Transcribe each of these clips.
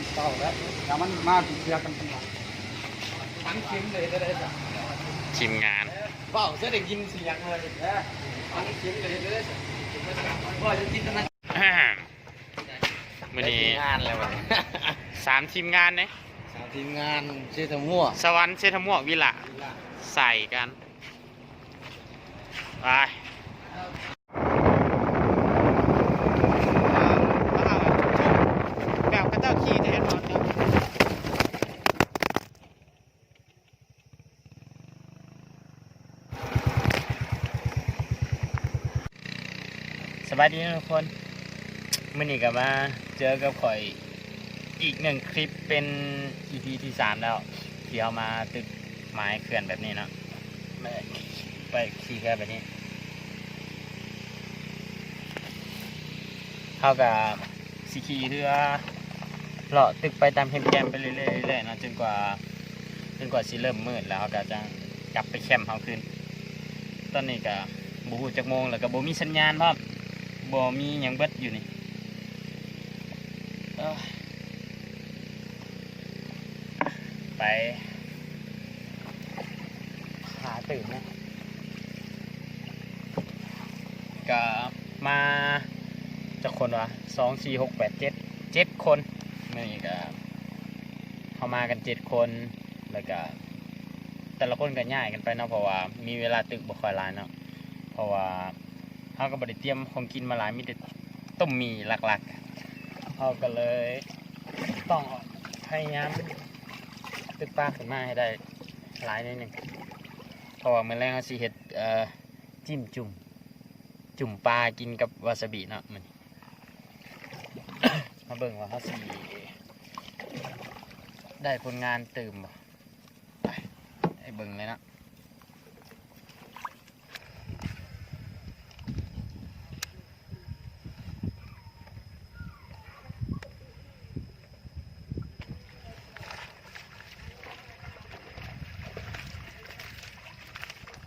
ນເກົ່າແລ້ວ ຖ້າມັນມາເທື່ອກັນທີຫຼັງ ທັງທີມເລີຍເດີ ທີມງານ ເວົ້າຊະໄດ້ຍິນສຽງເລີຍ ທັງທີມເລີຍເດີ ເວົ້າຈະຈິນຕະນາການ ມື້ນີ້ ໄດ້ທີມງານແລ້ວບັດນີ້ ສາມທີມງານເດ້ ສາມທີມງານ ເຊທະມົວ ສະຫວັນ ເຊທະມົວ ວິລະ ໃສ່ກັນ ໄປ ແບບເຂົາເຈົ້າຂີ່ຈະເຫັນບໍ່? ສະບາຍດີທຸກຄົນ ມື້ນີ້ກໍມາເຈີກັບຂ້ອຍອີກໜຶ່ງຄລິບ ເປັນອີພີທີສາມແລ້ວ ທີ່ເຮົາມາຕຶກໝາຍເຂື່ອນແບບນີ້ເນາະ ໄປຂີ່ເຮືອແບບນີ້ ເຮົາກໍຊິຂີ່ເຮືອເລາະຕຶກໄປຕາມແຄມໆ ໄປເລື້ອຍໆ ເລື້ອຍໆ ເນາະ ຈົນກວ່າ ຈົນກວ່າຊິເລີ່ມມືດ ແລ້ວເຮົາກໍຈະກັບໄປແຄມເຮົາຄືນ. ຕອນນີ້ກໍບໍ່ຮູ້ຈັກໂມງ ແລ້ວກໍບໍ່ມີສັນຍານພ້ອມ ບໍ່ມີຫຍັງເບິດຢູ່ນີ້ ເອີຍ ໄປ ຫາຕື່ມນະ ກະມາຈັກຄົນວະ ສອງ ສີ່ ຫົກ ແປດ ເຈັດ ເຈັດຄົນ ມື້ນີ້ກະເຮົາມາກັນເຈັດຄົນ ແລ້ວກະແຕ່ລະຄົນກະຍ້າຍກັນໄປເນາະ ເພາະວ່າມີເວລາຕຶກບໍ່ຄ່ອຍຫຼາຍເນາະ ເພາະວ່າ ເຮົາກໍບໍ່ໄດ້ຕຽມຂອງກິນມາຫຼາຍ ມີແຕ່ຕົ້ມໝີ່ຫຼັກໆ ເຮົາກໍເລີຍຕ້ອງພະຍາຍາມຕຶກປາຂຶ້ນມາໃຫ້ໄດ້ຫຼາຍໜ້ອຍໜຶ່ງ ເພາະວ່າມື້ແລງເຮົາຊິເຮັດ ເອີ ຈິ້ມຈຸ່ມ ຈຸ່ມປາກິນກັບວາຊາບິເນາະ ມື້ນີ້ ມາເບິ່ງວ່າເຮົາຊິໄດ້ຜົນງານຕື່ມບໍ່. ໄປ ໄປເບິ່ງເລີຍເນາະ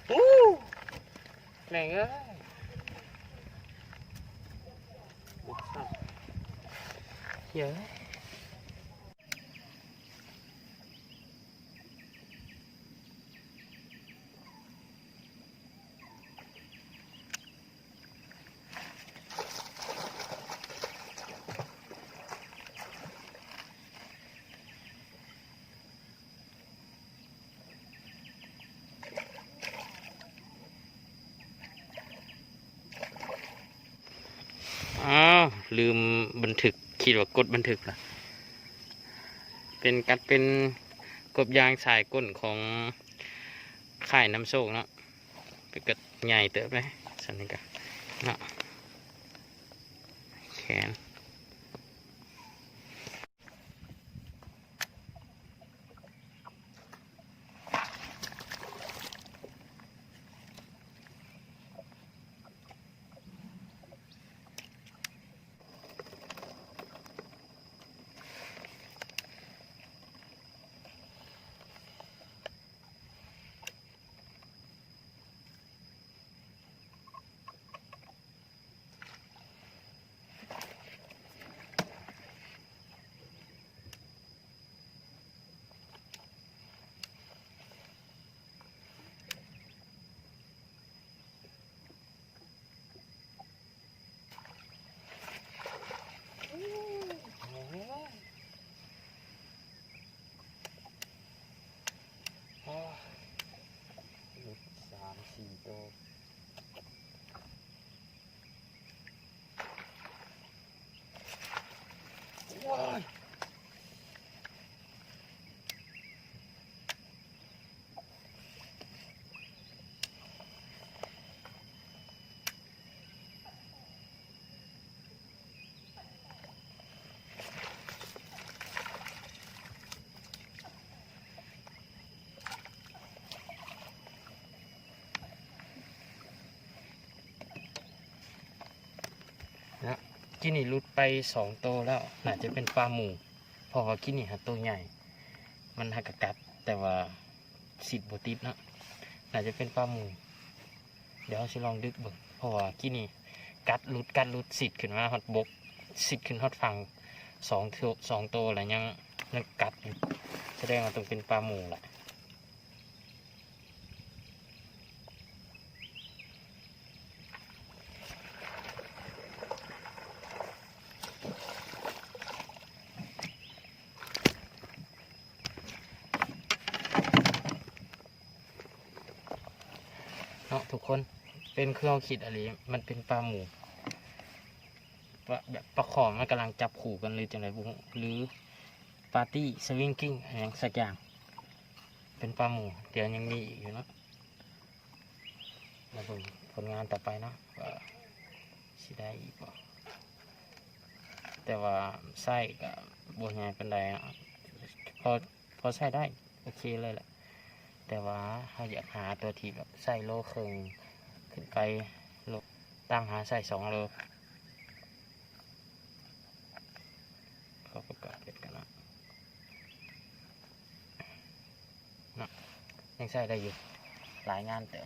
ໂອ້ ແມ່ງເອີຍ ເຮີ້ຍ. ອ້າວ ລືມບັນທຶກ ຄິດວ່າກົດບັນທຶກລະ ເປັນກັດ ເປັນກົບຢາງສາຍກົ້ນຂອງຄ້າຍນຳໂຊກເນາະ ເປັນກັດໃຫຍ່ເຕີບເດ້ ສ່ຳນີ້ກະເນາະ ແຂນ. ໂອ້ຍ ຫຼຸດສາມສີ່ໂຕ. ເນາະ ກີ້ນີ້ຫຼຸດໄປສອງໂຕແລ້ວ ໜ້າຈະເປັນປາໝູ່ ເພາະວ່າກີ້ນີ້ຫາໂຕໃຫຍ່ ມັນຫາກະກັດ ແຕ່ວ່າຊິດບໍ່ຕິດເນາະ ໜ້າຈະເປັນປາໝູ່. ດຽວເຮົາຊິລອງດຶກເບິ່ງ ເພາະວ່າກີ້ນີ້ກັດຫຼຸດ ກັດຫຼຸດ ຊິດຂຶ້ນມາຮອດບົກ ຊິດຂຶ້ນຮອດຝັ່ງ ສອງໂຕ ສອງໂຕແລ້ວ ຍັງ ຍັງກັດຢູ່ ສະແດງວ່າຕ້ອງເປັນປາໝູ່ລະ. ເນາະທຸກຄົນ ເປັນຄືເຮົາຄິດອີ່ຫຼີ ມັນເປັນປາໝູ່ ປາ ແບບປາຂອງມັນກຳລັງຈັບຄູ່ກັນ ຫຼືຈັ່ງໃດບໍ່ຮູ້ ຫຼືປາຕີ້ສະວິງກິ້ງ ອີ່ຫຍັງສັກຢ່າງ ເປັນປາໝູ່. ດຽວຍັງມີອີກຢູ່ເນາະ ມາເບິ່ງຜົນງານຕໍ່ໄປເນາະ ວ່າຊິໄດ້ອີກບໍ່ ແຕ່ວ່າໄຊກະບໍ່ໃຫຍ່ປານໃດເນາະ ພໍ ພໍໃຊ້ໄດ້ ໂອເຄເລີຍແຫຼະ ແຕ່ວ່າເຮົາຢາກຫາຕົວທີ່ແບບໄຊໂລເຄິ່ງຂຶ້ນໄປ ໂລ ຕາມຫາໄຊສອງໂລ. ຂໍປະກາດເຮັດກັນເນາະ ເນາະ ຍັງໃຊ້ໄດ້ຢູ່ ຫຼາຍງານເຕີບ.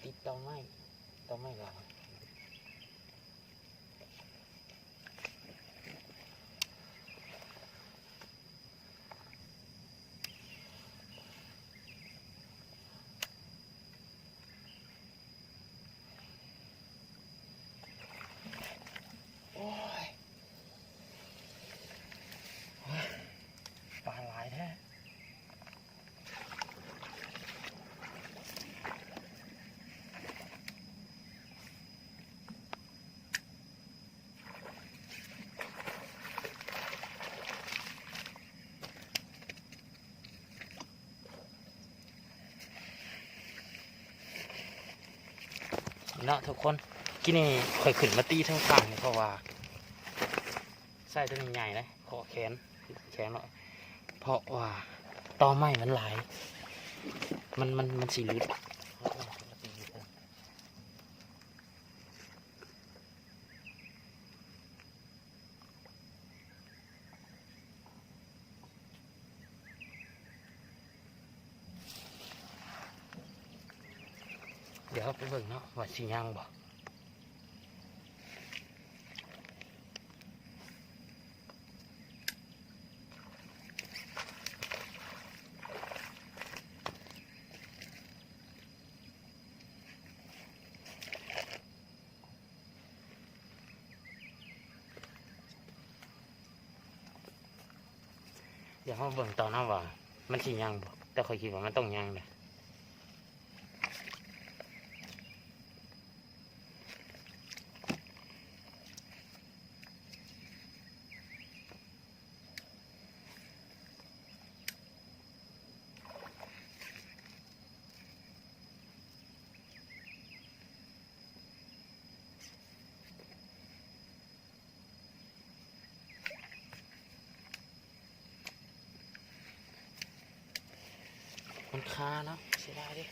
ຕິດຕໍໄມ້ ຕໍໄມ້ຫຼາຍ. ໂອ້ຍ ປາຫຼາຍແທ້. ເນາະທຸກຄົນ ກີ້ນີ້ຂ້ອຍຂຶ້ນມາຕີເທິງຟາກນີ້ ເພາະວ່າ ໃຊ້ຕົວນີ້ໃຫຍ່ເດ້ ຂໍ້ແຂນ ແຂນເນາະ ເພາະວ່າຕໍໄມ້ມັນຫຼາຍ ມັນ ມັນ ມັນຊິຫຼຸດ. ດຽວເຮົາໄປເບິ່ງເນາະ ວ່າຊິຍັງບໍ່. ດຽວເຮົາເບິ່ງຕໍ່ເນາະວ່າມັນຊິຍັງບໍ່ ແຕ່ຂ້ອຍຄິດວ່າມັນຕ້ອງຍັງແຫຼະ. ມັນຄາເນາະ ເສຍດາຍເດ້. ໂ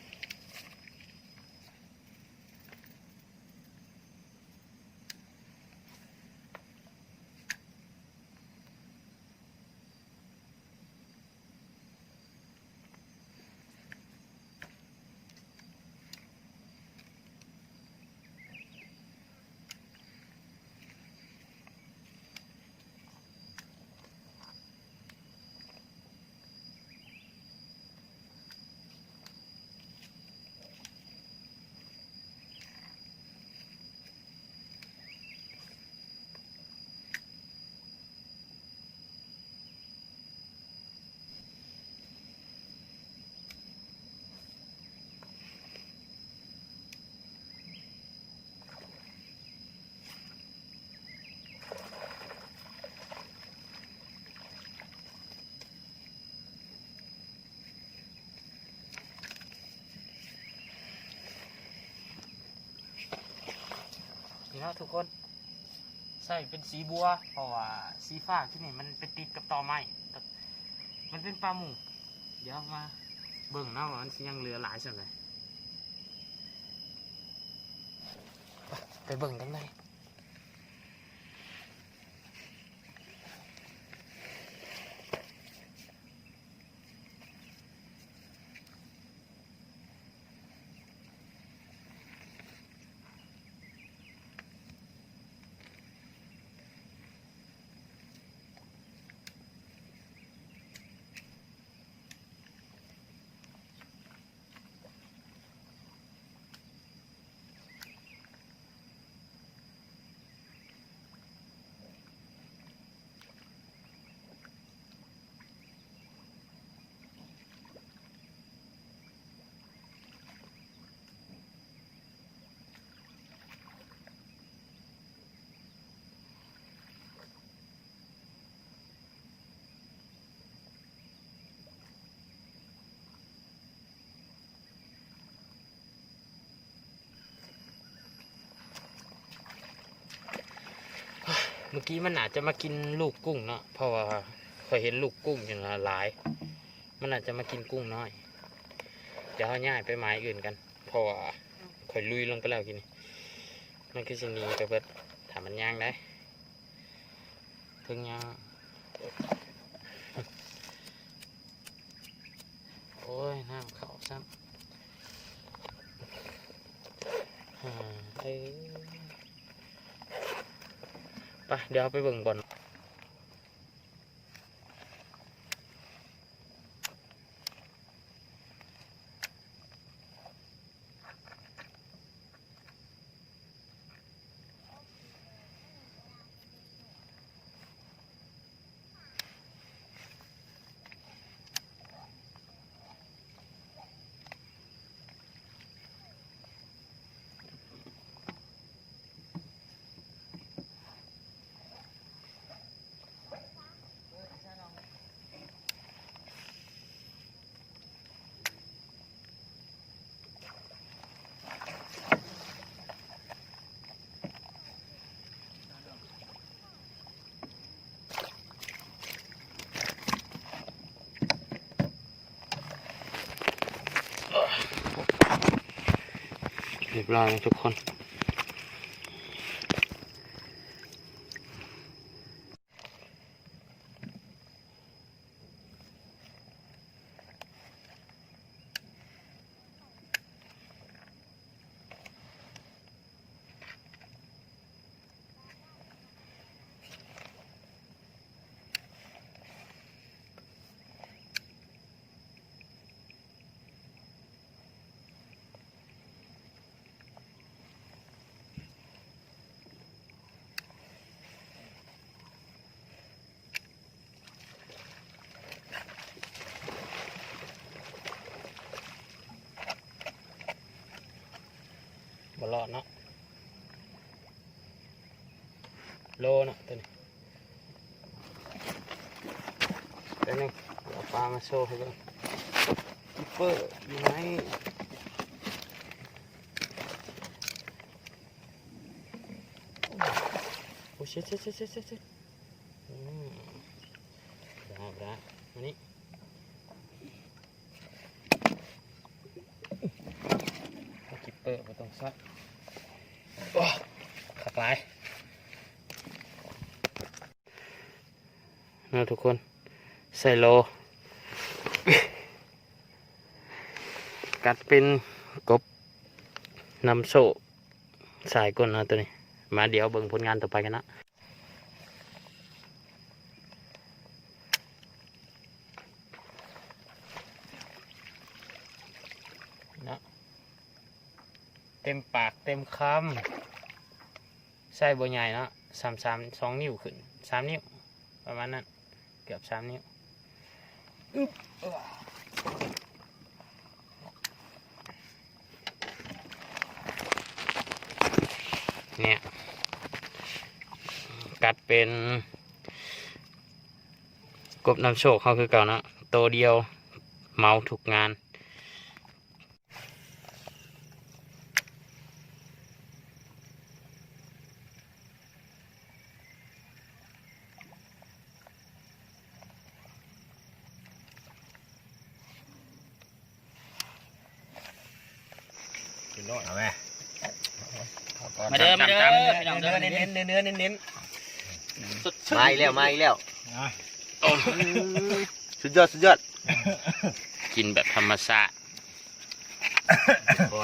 ນີ້ເນາະທຸກຄົນ ໃສ່ເປັນສີບົວ ເພາະວ່າສີຟ້າທີ່ນີ້ມັນໄປຕິດກັບຕໍໄມ້ ມັນເປັນປ່າໝູ່. ດຽວເຮົາມາເບິ່ງເນາະວ່າມັນຊິຍັງເຫຼືອຫຼາຍສ່ຳໃດ ໄປເບິ່ງກັນເລີຍ. ເມື່ອກີ້ມັນອາດຈະມາກິນລູກກຸ້ງເນາະ ເພາະວ່າຂ້ອຍເຫັນລູກກຸ້ງຢູ່ນະຫຼາຍ ມັນອາດຈະມາກິນກຸ້ງນ້ອຍ. ດຽວເຮົາຍ້າຍໄປໝາຍອື່ນກັນ ເພາະວ່າຂ້ອຍລຸຍລົງໄປແລ້ວກີ້ນີ້ ມັນຄືຊິໜີໄປເບິດ ຖ້າມັນຍ່າງໄດ້ ເຖິງຍ່າງ ໂອ້ຍ ນ້ຳເຂົ້າຊ້ຳ ເອີ ໄປ ດຽວເຮົາໄປເບິ່ງບ່ອນ. ຮຽບຮ້ອຍແລ້ວທຸກຄົນ. ບໍ່ລອດເນາະ ໂລເນາະໂຕນີ້. ແປັບໜຶ່ງ ເອົາປາມາໂຊໃຫ້ເບິ່ງ ຄີບເປີຢູ່ໃນ ໂອ້ ເຊັດໆໆໆ ອືມ ບຣາ ບຣາ ມານີ້. ຄິບເປີບໍ່ຕ້ອງໃຊ້ ໂອ້ ຄັກຫຼາຍເນາະທຸກຄົນ. ໃສ່ໂລ ກັດເປັນກົບນຳໂຊກ ສາຍກົ້ນເນາະໂຕນີ້. ມາ ດຽວເບິ່ງຜົນງານຕໍ່ໄປກັນເນາະ. ເນາະ ເຕັມປາກເຕັມຄຳ ໄຊບໍ່ໃຫຍ່ເນາະ ສ່ຳ ສ່ຳສອງນິ້ວຂຶ້ນ ສາມນິ້ວ ປະມານນັ້ນ ເກືອບສາມນິ້ວ. ອຶບ ເນຍ ກັດເປັນກົບນຳໂຊກເຮົາຄືເກົ່າເນາະ ໂຕດຽວເໝົາທຸກງານ. ເອົາແມ່ ມາເດີ ມາເດີ ພີ່ນ້ອງເດີ ເນື້ອໆ ເນັ້ນໆ ມາອີກແລ້ວ ມາອີກແລ້ວ ສຸດຍອດ ສຸດຍອດ ກິນແບບທຳມະຊາດ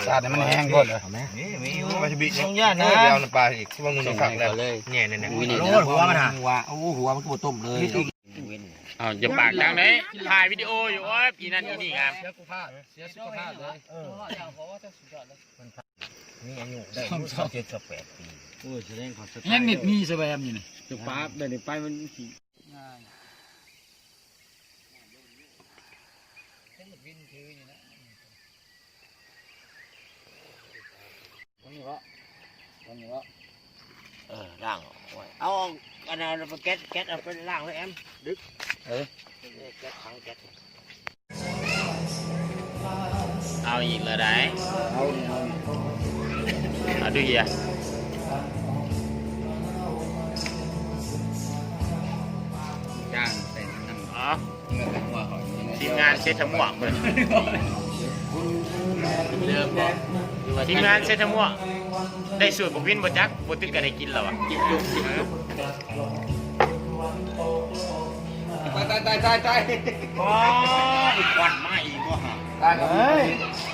ຊາດໃຫ້ມັນແຫ້ງກ່ອນເດີ ນີ້ມີຢູ່ ປາຊິບິ ຍັງຢ້ານນະ ເອົານ້ຳປາອີກ ຊ່ວງໜຶ່ງ ເອົາຜັກແລ້ວ ເອົາເລີຍ ແນ່ໆ ໂອ້ຍ ຫົວມັນຫາ ຫົວ ໂອ້ ຫົວມັນຄືບໍ່ຕົ້ມເລີຍ. ເອົ້າ ຢ່າປາກດັງເດ້ ຖ່າຍວິດີໂອຢູ່ ໂອ້ຍ ອີນັ້ນອີນີ້ງາມ ເສຍສຸຂະພາບ ເສຍສຸຂະພາບເລີຍ ເອີ ມີອາຍຸໄດ້ຊາວເຈັດ ຊາວແປດປີ ໂອ້ຍ ສະແດງຄວາມສະໄຕ ຍັງນິດມີສະແບມຢູ່ນີ້ ຈະປາບໄດ້ນີ້ໄປມັນຊິງ່າຍ ເປັນບັກວິນຖືຢູ່ນະ. ຕົງນີ້ບໍ່ ຕົງນີ້ບໍ່ ເອີ ລ້າງອອກໄວ້ ເອົາອັນນັ້ນໄປແກັດ ແກັດເອົາໄປລ້າງເລີຍແອມ ດຶກ ເອີ ແກັດຖັງແກັດ ເອົາອີກແລ້ວໃດ ເອົາອີກ ເອົາອີກ ເອົາດູເຮຍ ຈ້າງໃສ່ນ້ຳ ເອົາ ທີມງານເສດຖະໝວກເພິ່ນ ທີມງານເສດຖະໝວກ ໄດ້ສູດບັກວິນບໍ່ຈັກ ບໍ່ຕຶກກັນໃຫ້ກິນແລ້ວວະ ຕາຍ ຕາຍ ຕາຍ ຕາຍ ໂອ້ຍ ຄວັນມາອີກບໍ່ຫາ ຕາຍ ເອີຍ.